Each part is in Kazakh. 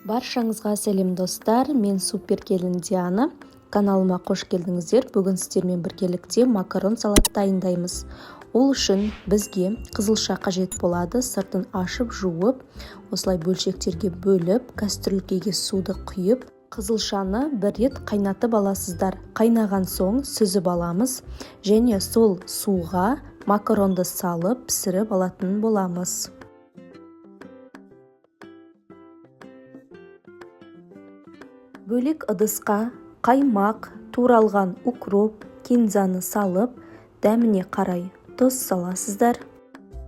Баршаңызға сәлем, достар! Мен супер келін Диана. Каналыма қош келдіңіздер! Бүгін сіздермен біргелікте макарон салат дайындаймыз. Ол үшін бізге қызылша қажет болады. Сыртын ашып, жуып, осылай бөлшектерге бөліп, кастрюлькеге суды құйып, қызылшаны бір рет қайнатып аласыздар. Қайнаған соң сүзіп аламыз және сол суға макаронды салып, пісіріп алатын боламыз. Бөлек ыдысқа қаймақ, туралған укроп, кинзаны салып, дәміне қарай тұз саласыздар,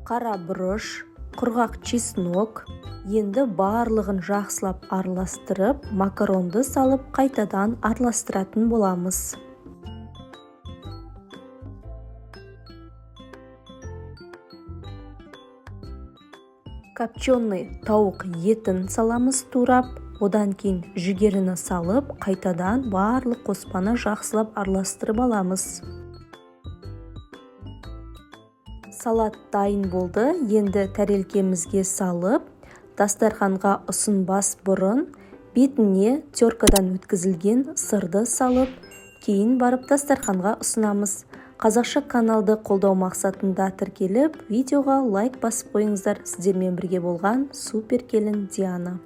қара бұрыш, құрғақ чеснок. Енді барлығын жақсылап араластырып, макаронды салып, қайтадан араластыратын боламыз. Копченый тауық етін саламыз турап, одан кейін жүгеріні салып, қайтадан барлық қоспаны жақсылап араластырып аламыз. Салат дайын болды. Енді тәрелкемізге салып, дастарханға ұсынбас бұрын бетіне теркадан өткізілген сырды салып, кейін барып дастарханға ұсынамыз. Қазақша каналды қолдау мақсатында тіркеліп, видеоға лайк басып қойыңыздар. Сіздермен бірге болған супер келін Диана.